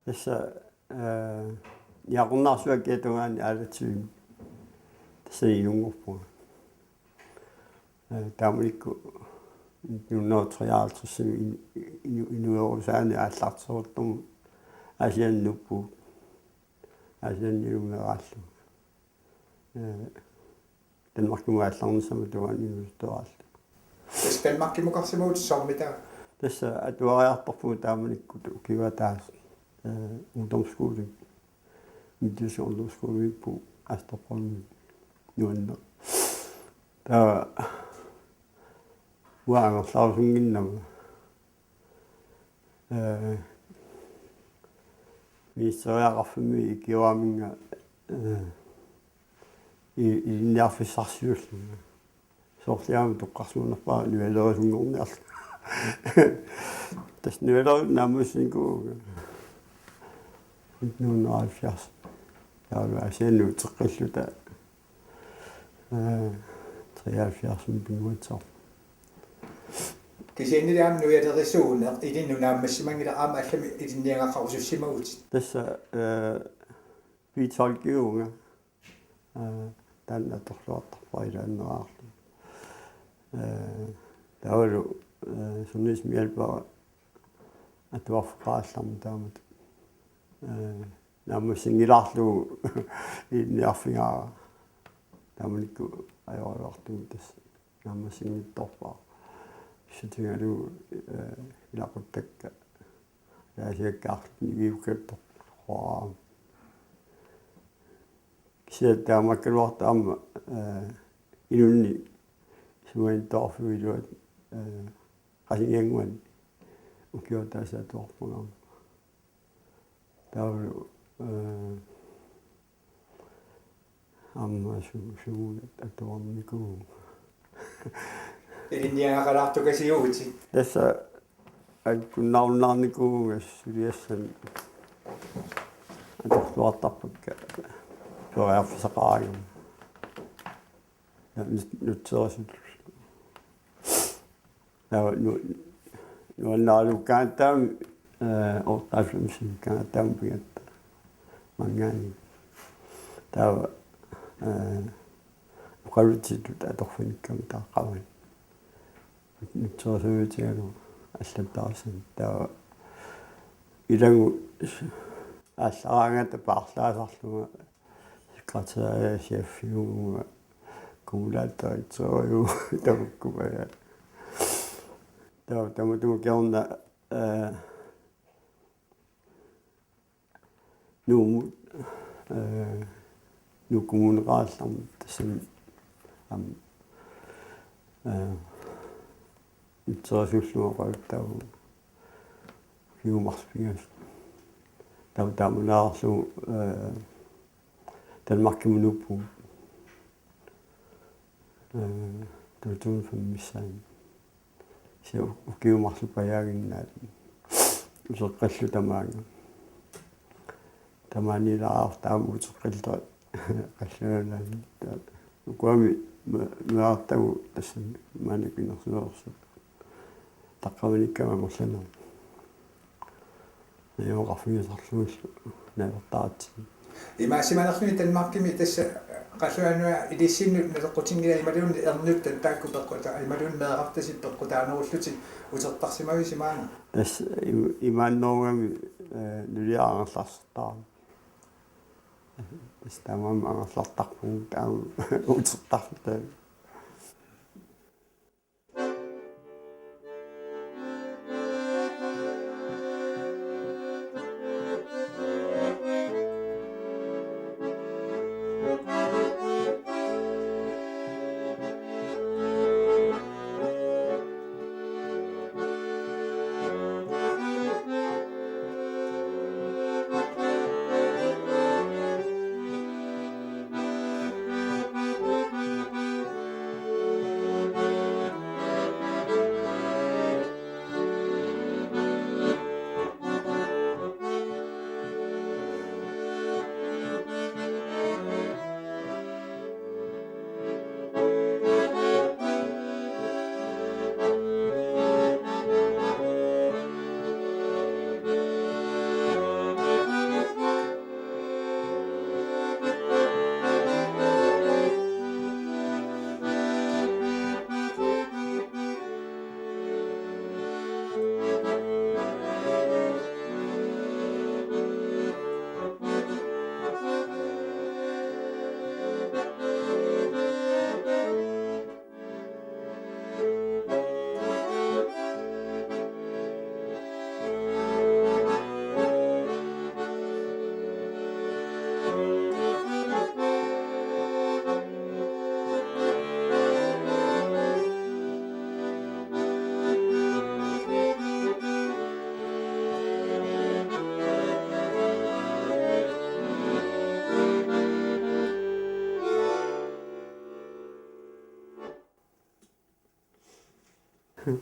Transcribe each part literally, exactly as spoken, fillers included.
Tassa, eh, Niaqornaarsuk akiata tungaani aalatsivimmi. Tassani inunngorpunga. Eh, taamanikkut nitten hundrede og treoghalvtreds inu-, inu-, inuerusaani aallartilertumut Aasianni nuppugut. Aasiannilu meeraallunga. Eh, Danmarkimut aallarnissamut tungaani inuusuttuaraalluta. Tassa Danmarkimukarsimagit soormita? Tassa atuariartorpugut taamanikkut ukiup ataaseq. Eh, ungdomsskole. Midtjysk Ungdomsskole på Østerbro. Nuanneq. Taava uanga angerlarusunnginnama. Eh, ministeriaqarfimmi ikioraminnga, eh, i-, ilinniarfissarsiullunga. Soorlu aamma toqqarsimanerpaaq nualerisunngorniarlunga. Tassa nualerit naammassinnikuuvunga. Nitten hundrede og halvfjerds. Taavalu Aasianni uteqqilluta. Eh, treoghalvfjerdsimi pingaartoq. Kisiannili aamma nualerisuuneq ilinnut naammassimanngilaq, aamma allamik ilinniagaqarusussimavutit. Tassa, eh, B tolv-iuvunga. Eh, taanna atorluartarpara ilaanneeraarlunga. Eh, taavalu, eh, sundhedsmedhjælper atuarfeqarallarmat taamatut. Eh, naammassinngilaarlugu ilinniarfigaara. Taamanikkut ajoraluartumik tassa naammassinngitsoorpara. Pissutigalugu, eh, ilaquttakka. Ataasiakkaarluni niviukkatta. Kisianni taamaakkaluartoq aamma, eh, inunnik isumaginninnerfiup iluani, eh, Qasigiannguani ukiup ataaseq atuarpunga. Taavalu, eh, aamma su-, suugut atuarnikuuvugut. Ilinniagaqalaartukasiuvutit. Tassa akkunnarunnaarnikuuvunga suliassat atorluartarpakka periarfissaqaraangama. Ja, nut-, nutserisut. Taava nu-, nuannaraluukkaangattaaq, eh, oqtaaffimmisinngaangattaaq pigatta. Manngaanniit. Taava, eh, oqalutsitut atorfinikkama taaqqavani. Nutserisuutigalugu allattaarsin. Taava ilagut aallaraangata paarlaasarlunga sekretærcheffiugunga, kommunaldirektøriugunga tamakkumaga. Taava tamatuma kingorna, eh, Nuummut, eh, Nuuk Kommuneqarallarmat tassani aamma, eh, nutserisuullunga oqaluttaavunga. Ukiut marluk pingasut. Taava taamaallaat, eh, Danmarkimut nuuppugut. Eh, to tusind fem missaani. Kisianni ukiut marluk pajaaginnaat uteqqilluta maanga. Tamaaniilaartarama uteqqilluta Qallunaat Nunaanni. Taava ukuami ma-, maartagu tassani maani kinersulersu. Taqqamanikkama amerlanerit. Najugaqarfigisarlugillu najortaatsi. Imaasimanerluni Danmarkimi tassa Qallunaat Nunaat ilissinnut naleqqutinngilaa imaluunniit ernuttat taakku peqquta-, imaluunniit meerartatit peqqutaanerullutit utertarsimavisi maani? Tassa im-, imaannerugami, eh, nuliara angerlarsertarami. Tassa taamaammat angerlartarpugut taama utertarluta.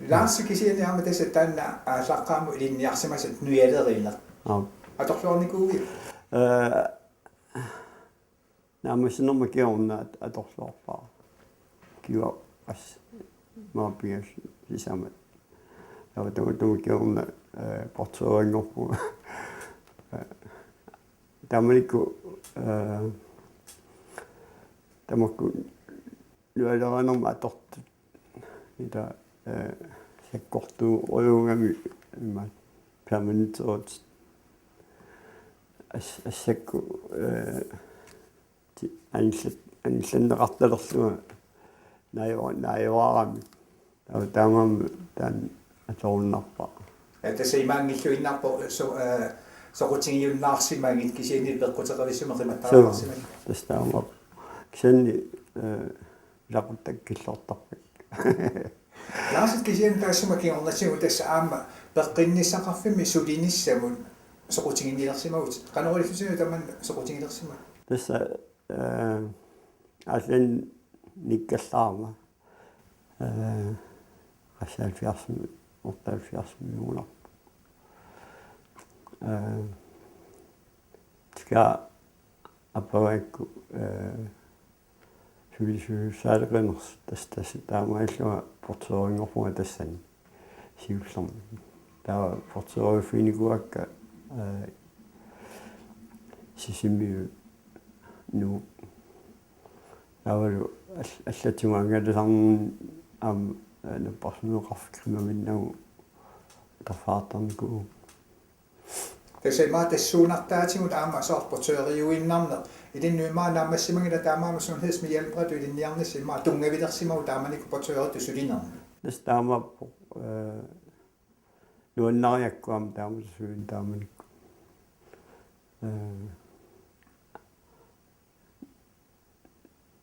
Lars, kisianni aamma tassa taanna aallaqqaammut ilinniarsimasat nujalerineq. Aap. Atorluarnikuuiuk? Eh, naammassinerma kingorna at-, atorluarpara. Kingorna as-, maapingas sisamat. Taava tamatuma kingorna, eh, portørinngorpunga. Eh, taamanikkut, eh, tamakku nujalerinermut atortut. Ila, eh, sakkortuujuugami ima permanenterut as-, assakkut, eh, ti-, anillat-, anillanneqartalerlunga naajo-, naajoraarami. Taava taamaammat taanna atorunnarpara. Ja, tassa imaanngilluinnarpoq so-, eh, soqutigiunnaarsimagit kisianni peqquteqavissumik qimattariaqarsimagit. Suu, tassa taamaappoq. Kisianni, eh, ilaquttakka killortarpakka. Lars, kisianni taassuma kingornatigut tassa aamma peqqinnissaqarfimmi sulinissamut soqutiginnilersimavutit. Qanoq ilillutit tamanna soqutigilersimavutit? Tassa, eh, aallannikkallarama. Eh, qassit halvfjerdsimi, otteoghalvfjerdsimiunngorpoq. Eh, tika apagakku, eh, sulisuussaaleqinersut tassa, tassa taamaalillunga portørinngorpunga tassani siullermik. Taava portøriffiginikuuakka, eh, Sisimiut, Nuuk. Taavalu all-, allatigut angalasarnermut aamma, eh, napparsimmaveqarfik qimaminnagu atorfeqartarnikuuvugut. Tassa immaqa tassuunartaatigut aamma soorlu portøriuinnarneq. Ilinnut immaqa naammassimanngilaq taamaammat sundhedsmedhjælperitut ilinniarnissaq immaqa tunngavilersimavugut taamanikkut portøritut sulinermi. Tassa taamaappoq, eh, nuannarigakkit aamma taamatut sulineq taamanikkut. Eh,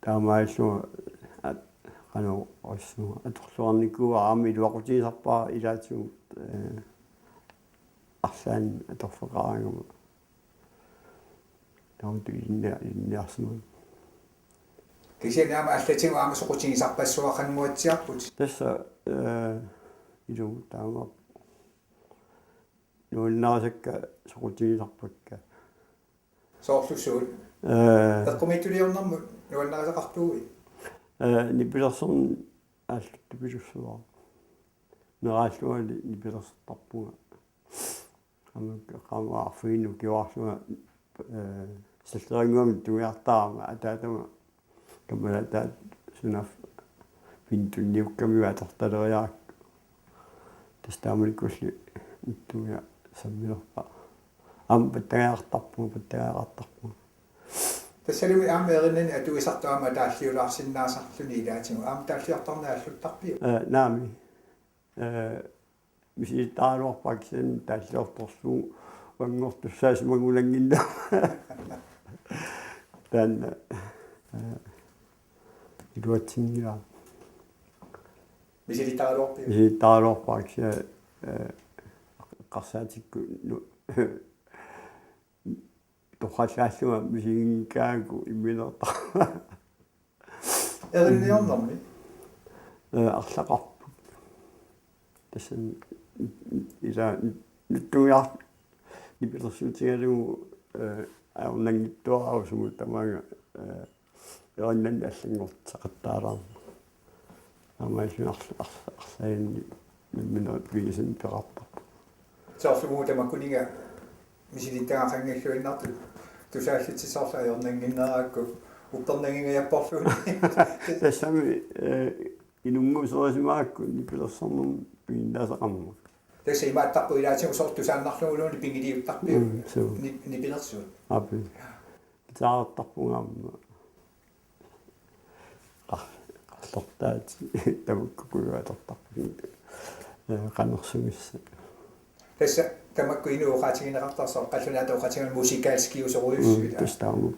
taamaalillunga at-, qanoq oqassuunga atorluarnikuuara aamma iluaqutigisarpara ilaatigut, eh, arlaannik atorfeqaraangama. Taamatut ilinnia-, ilinniarsimavoq. Kisianni aamma allatigut aamma soqutigisarpassuaqannguatsiarputit. Tassa, eh, ilumut taamaappoq. Nuannarisakka soqutigisarpakka. Soorlu suut? Eh. Eqqumiitsuliornermut nuannarisaqartuuit? Eh, nipilersorneq aalluttapilussuara. Meeraallungali nipilersortarpunga. Aamma qaammat arfineq-marlunga, eh, sallerinnguamik tunniartarama ataatama kammalataata sunaaffa pintunniukkamiuk atortaleriarakku. Tassa taamanikkulli ittuuja sammilerpara. Aamma pattagaqartarpunga, pattagaqartarpunga. Tassalumi aamma erinnani atuisartut aamma taalliulaarsinnaasarluni ilaatigut. Aamma taalliortarneq aalluttarpiuk? Eh, naamik. Eh, misilittaraluarpara kisianni taalliortorlugu uanngortussaasimanngulannginnama. Taanna, eh, iluatsinngilaq. Misilittaraluarpiuk? Misilittaraluarpara kisianni, eh, eqqarsaatikkut nu-, torrallaallunga misiginngikkaangakku imminerta. Erinniornermi? Eh, arlaqarput. Tassani ila nuttuiar-, nipilersuutigalugu, eh, ajornanngitsuararusumut tamaanga, eh, erinnanni allanngortissaqattaalaarmat. Aamma illit arla-, arla-, arlaanni nammineq pigisani peqartarpoq. Soorlu uagut tamakkuninnga misilittagaqanngilluinnartut tusaallitsisarlu ajornannginnerakku uppernanngingajapporluunniit. Tassami, eh, inunnguserisimagakku nipilersornermut piginnaasaqarmat. Tassa imaattarpoq ilaatigut soorlu tusaannarluguluunniit pigiliuttarpiuk. Mm, suu. Ni-, nipilersuut. Aap. Guitarertarpunga aamma. Qar-, qarlortaat tamakku kujuatortarput. Eh, qanersumissat. Tassa tamakku inuit oqaatigineqartarput soorlu qallunaatut oqaatigineq musikalskiusorujussuit. Mm, tassa taama.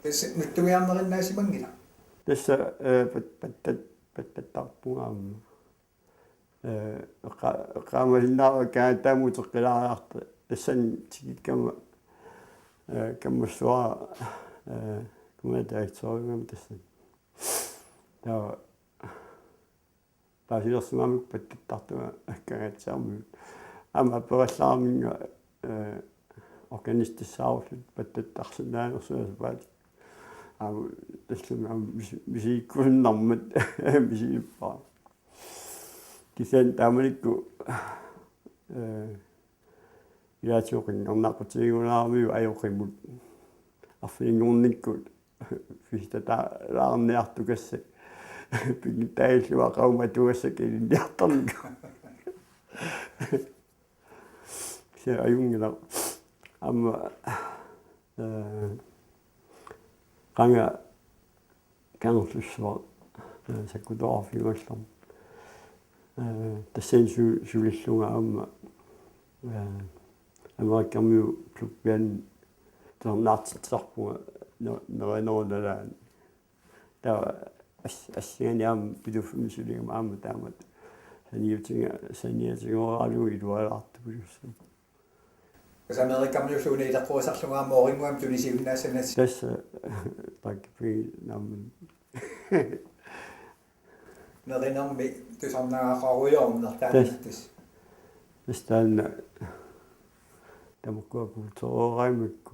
Tassa nutsuiarnerinnaasimanngilaq. Tassa, eh, pat-, pattat-, pattattarpunga aamma. Eh, eqqa-, eqqaamasinnaavara Canadamut uteqqilaariarta. Tassani tikikkama, eh, kammassuara, eh, kommunaldirektørimut tassani. Taava paasilersimammat pattattartunga Canadamiut. Aamma aperallaraminnga, eh, organistissaarulluni pattattarsinnaanersunga sapaatip. Aamma tallumi aamma misi-, misigikkusunnarmat misigippara. Kisianni taamanikkut, eh, ilaatigut qinngarnaqutigigunaramiuk ajoqimut. Arfininngornikkut festataalaarniartukassaq. Pinngitsaagillugu aqagumut atugassakka ilinniartarnikuuvoq. Kisianni ajunngilaq. Aamma, eh, qanga Kangerlussuaq, eh, sakkutoqarfigallarmat. Eh, tassani su-, sulillunga aamma, eh, Amerikamiut klubbianni tusarnaartitsisarpunga ne-, nerinerup nalaani. Taava as-, assinganik aamma Pituffimmi suligama aamma taamatut saniatiga-, saniatigooraalugu ilualaartupaluttoq. Tassa Amerikamiulluunniit ileqqorisarlunga aamma Oregonimi tunisiunnaassanassi. Tassa takkuppi naammat. Nerinermi tusarnaagaqarujoorneq taanna. Tassa. Tassa taanna tamakkua kultureeraimmikku.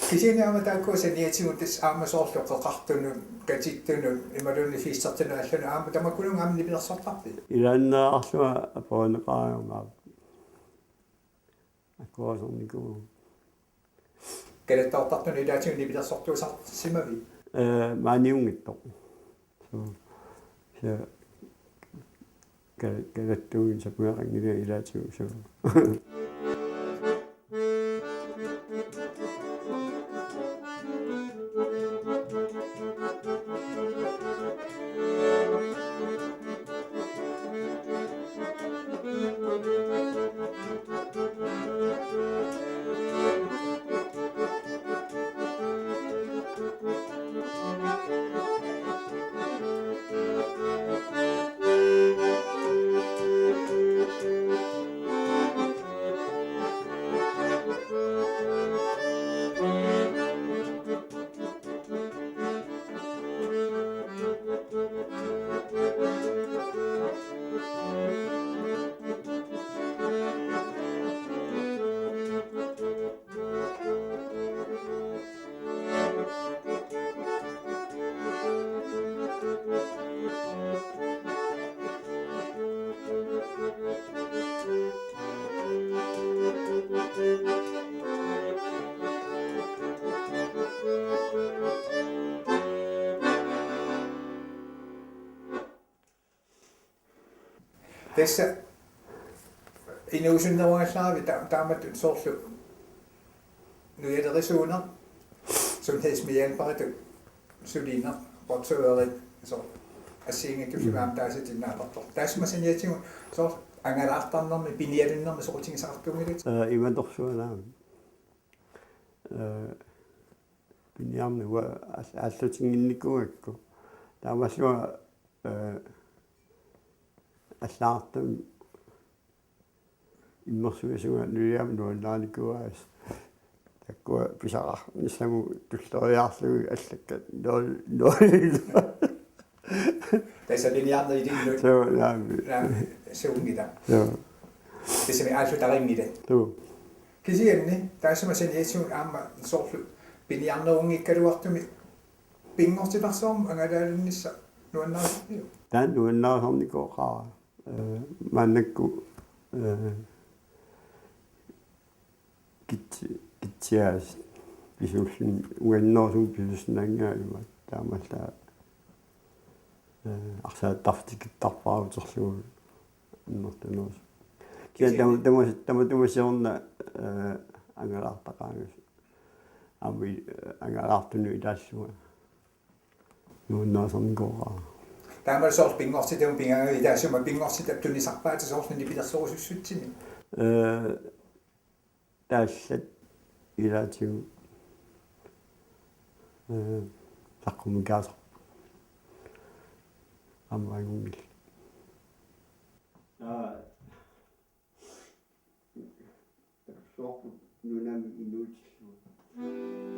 Kisianni aamma taakkua saniatigut tassa aamma soorlu qeqartunut, katittunut, imaluunniit festertunut allanut aamma tamakkununnga aamma nipilersortarpit? Ilaanneerlunga aperineqareermat. Akuerisornikuuvugut. Kalattoortartunut ilaatigut nipilersortuusarsimavit? Eh, maaniunngitsoq. Suu. Suu. Ka-, kalattuugut sapinngeqanngilanga ilaatigut suu. Tassa inuusunnerugallaravit ta-, taamatut soorlu nujalerisuuneq, sundhedsmedhjælperitut sulineq, portørit, soorlu assigiinngitsunik aamma taasitinnaalertortut. Taassuma saniatigut soorlu angalaartarnermi piniarnermi soqutigisaqartuunngilatit? Eh, imatorsuaq aamma. Eh, piniarneq uanga aal-, aallutinnginnikuugakku. Taamaalillunga, eh, allagartamik immersuisunga nuliama nuannarinikuugaasa. Takkua pisaqarnissamut tulleriiaarlugit allakkat nul, nul. Tassa piniarneq ilinnut. Suu, naamik. Naamik, suunngilaq. Suu. Tassami aallutarinngilat. Suu. Kisianni taassuma saniatigut aamma soorlu piniarnerunngikkaluartumik pinngortitarsuarmik angalaalernissaq nuannarisarpiuk? Taanna nuannarisarnikooqaara. Eh, maannakkut, eh, kitsi-, kitsiaasut pisuulluni uannerusumik pisuussinnaannginnama taamaallaat, eh, arsaattarfik tikittarpara uterlugu annertunerusumik. Kisianni tama-, tamas-, tamatuma siorna, eh, angalaartaqaanga. Aamma i-, eh, angalaartunut ilaallunga. Nuannarisarnikooqaara. Taamalu soorlu pinngortitamut pigagavit taassuma pinngortitap tunisarpaata soorlu nipilersorusussutsimik? Eh, taallat ilaatigut Ee, saqqummiukkaasarput. Aamma angunngillat. Aa. Soorput nunami inuutillugu.